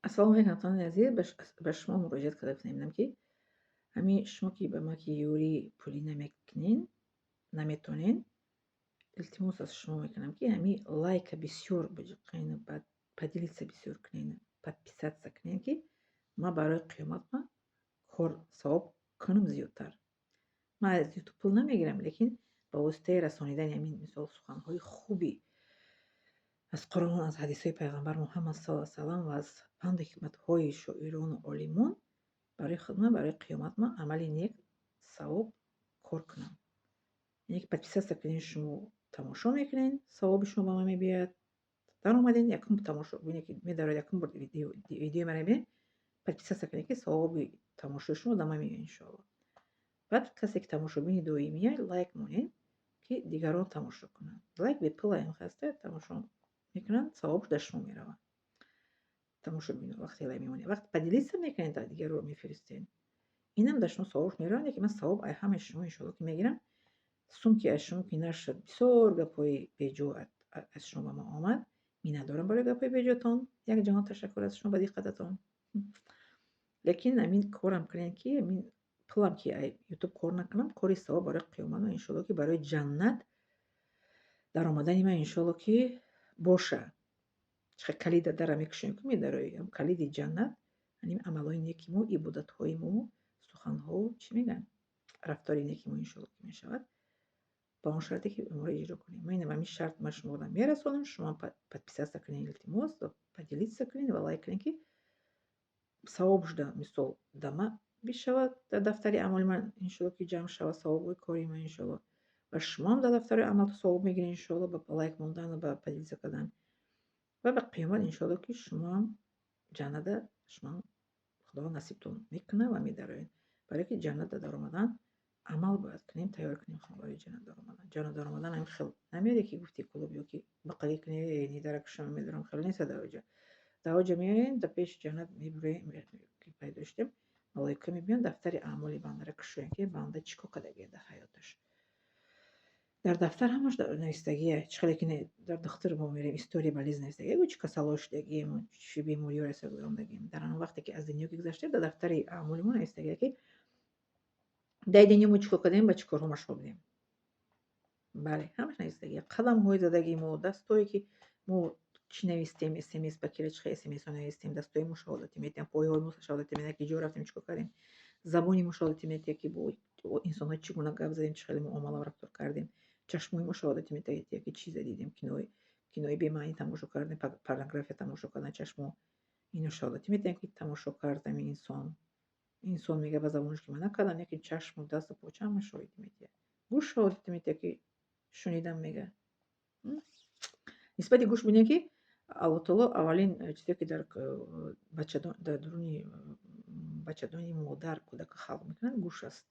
Ассалому алайкум, ҳамватанони азиз. Ба шумо муроҷиат карда гуфтам, ки ҳамин шумо, ки ба ма ки ёрии пулӣ намекунен, наметонен, илтимос аз шумо мекунам, ки ҳамин лайка бисёр биҷиқен, поделиться бисёр кунен, подписаться кунен, ки ман барои қиёмат ма кор савоб кунам зиёдтар. Ман аз Ютуб пул намегирам, лекин ба воситаи расонидани ҳамин, мисол, суханҳои хуби аз Қуръон, аз ҳадисҳои Пайғамбар Муҳаммад саллаллоҳу алайҳи васаллам ва аз панду ҳикматҳои шоирону олимон барои худман, барои қиёмат ман амали нек, савоб кор кунам. Яъне ки подписаться кунед, шумо тамошо мекунед, савоби шумо ба ман мебиёяд. Даромаден, якум тамошо бинед, ки медароед, якум бор видеои мара мебинед, подписаться кунед, ки савоби тамошои шумо ба ман меояд, иншоалло. Баъд касе ки тамошобини доимия, лайк монед, ки дигарон тамошо кунанд. Лайк бепулаем хаста, тамошо мекунанд, савобш дар шумо меравад. Тамошобино вақте лайк мемонед, вақте поделиться мекунед, дар дигарро мефиристед, инам дар шумо савобш меравад. Лекин ман савоб ай ҳамаи шумо, иншоалло, ки мегирам. Сум ки аз шумо ки нашуд, бисёр гапҳои беҷо аз шумо ба ман омад. Миннатдорам барои гапҳои беҷотон. Як ҷаҳон ташаккур аз шумо ба диққататон. Лекин ҳамин корам кунед, ки ҳамин пулам ки ай Ютуб кор накунам, кори савоб барои қиёмат ман, иншоалло, ки барои ҷаннат даромадани ман, иншоалло, ки боша. Чихел калида дара мекушоем, ки медарои, калиди ҷаннат ҳамин амалҳои неки мо, ибодатҳои мо, суханҳо, чӣ мегӯянд, рафтори неки мо, иншоалло, ки мешавад, ба он шарте ки онро иҷро кунем. Ман ина ба ҳамин шарт ман шуморо мерасонам. Шумо подписаться кунед, илтимос, поделиться кунед ва лайк кунед, ки савоб шуда, мисол, дама бишавад, дар дафтари аъмоли ман, иншоалло, ки ҷамъ шавад савоби кори ман, иншоалло. Ва шумоам дар дафтари амал савоб мегиред, иншоалло, ба лайк мондан, ба поделиться кардан. Ва ба қиёмат, иншоалло, ки шумоам ҷаннада шумоам Худо насибтон мекунад ва медароед. Барое ки ҷаннатда даромадан амал бояд кунем, тайёр кунем барои ҷаннат даромадан. Ҷаннат даромадан ҳамин хел намеояде, ки гуфти клуб ё ки бақалӣ кунӣ, нидаракушам медарам, хеле нест дар оҷа. Дар оҷа меоем, дар пеши ҷаннат мебуроем, ки пайдо шудем, малоика мебиёнд, дафтари аъмоли бандаро кушоянд, ки банда чӣ кор кардагия дар ҳаёташ. Дар дафтар ҳамаш навистагия, чӣ хеле ки дар духтур мо мерем, история болезни навистагия, чӣ касалҳо шудагием, чӣ бемориҳоро сар гузарондагием. Дар ҳамон вақте ки аз дунё ки гузаштем, дар дафтари аъмоли мо навистагия, ки дар дунё мо чӣ кор кардем, ба чӣ корҳо машғул будем. Бале, ҳамаш навистагия. Қадамҳои задагии мо, дастҳое ки мо чӣ навистем, смс ба кира, чӣ хел смсҳо навистем, дастҳои мо шаҳодатӣ медиҳанд, пойҳои мо шаҳодатӣ медиҳанд, ки ҷо рафтем, чӣ кор кардем. Забони мо шаҳодатӣ медиҳад, ки бо инсонҳо чӣ гуна гап задем, чӣ хеле муомала рафтор кардем. Чашмои мо шаҳодатӣ медиҳад, ки чиза дидем, кинои бемаънӣ тамошо кардем, порнография тамошо кардан, чашмо ино шаҳодатӣ медиҳанд, ки тамошо кард ҳамин инсон. Инсон мегӯяд ба забонаш, ки ман накардам, лекин чашму дасту поча ҳама шоҳидӣ медиҳад. Гӯш шаҳодатӣ медиҳад, ки шунидам, мегӯяд. Нисбати гӯш бинед, ки Аллоҳ таоло аввалин чизе ки дар дуруни бачадони модар кӯдакро халқ мекунад, гӯш аст.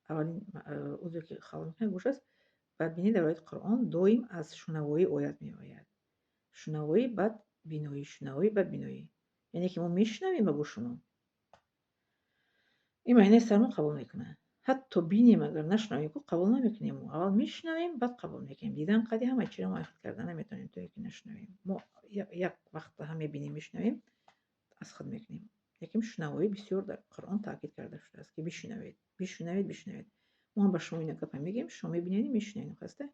Аввалин узве ки халқ мекунад, гӯш аст. Баъд бинед, дар ояти Қуръон доим аз шунавоӣ оят меояд. Шунавоӣ, баъд биноӣ, шунавоӣ, баъд биноӣ. Яъне ки мо мешунавем ба гӯшамон. Ин маънии сармон қабул мекунад. Ҳатто бинем, агар нашунавем, ку қабул намекунем. Мо аввал мешунавем, баъд қабул мекунем. Дидан қади ҳама чиро мо худ карда наметавонем, то ки нашунавем. Мо як вақт ҳам мебинем, мешунавем, аз худ мекунем. Лекин шунавоӣ бисёр дар Қуръон таъкид карда шудааст, ки бишунавед, бишунавед, бишунавед. Мо ҳам ба шумо ина гапа мегӯем, шумо мебинед, мешунавед, хаста?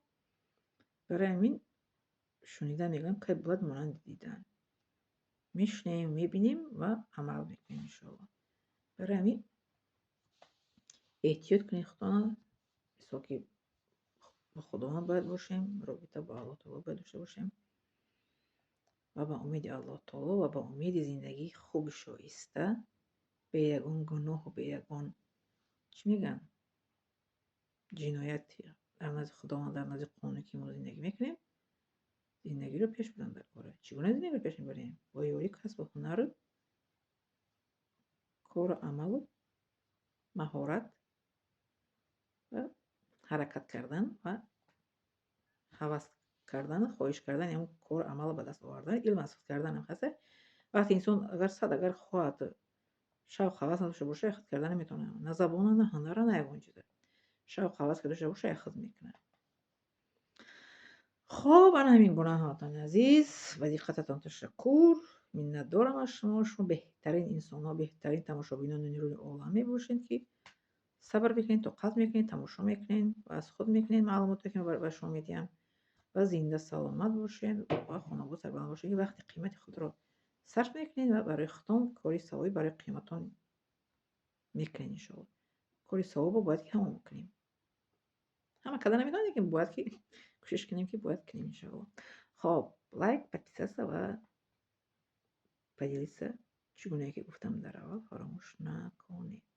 Барои ҳамин шунидан, мегӯям, кай бояд монанди дидан. Мешунавем, мебинем ва амал мекунем, иншоалло. Барои ҳамин эҳтиёт кунед худтона, мисол, ки ба Худованд бояд бошем, робита бо Аллоҳ таоло бояд дошта бошем ва ба умеди Аллоҳ таоло ва ба умеди зиндагии хуби шоиста, бе ягон гуноҳу бе ягон, чӣ мегӯянд, ҷиноят дар назди Худованд, дар назди қонуне ки мо зиндагӣ мекунем, зиндагиро пеш бурдан дар кора. Чӣ гуна зиндагиро пеш мебарем? Бо ёрии касбу ҳунару кору амалу маҳорат ва ҳаракат кардан ва ҳавас кардану хоҳиш кардан, ҳамон кору амалро ба даст овардан, илм аз худ карданам хаста. Вақте инсон агар сад агар хоҳад, шавқ ҳавас надошта боша, худ карда наметавонад. На забона, на ҳунара, на ягон чиза. Шавқ ҳавас ки дошта боша, худ мекунад. Хоб, ана ҳамин гуна, ҳамватанони азиз, ба диққататон ташаккур. Миннатдорам аз шумо. Шумо беҳтарин инсонҳо, беҳтарин тамошобинони рӯи олам мебошед, ки сабр мекунед, тоқат мекунед, тамошо мекунед ва аз худ мекунед маълумоте, ки ба шумо медиҳам. Ва зинда саломат бошед ва хонобод, сарбаланд бошед, ки вақти қимати худро сарф мекунед ва барои худтон кори савобӣ барои қиёматон мекунед, иншоалло. Кори савобо бояд ки ҳамон кунем. Ҳама карда наметавонем, лекин бояд ки кӯшиш кунем, ки бояд кунем, иншоалло. Хоб, лайк, подписаться ва поделиться, чӣ гунае ки гуфтам дар аввал, фаромӯш накунед.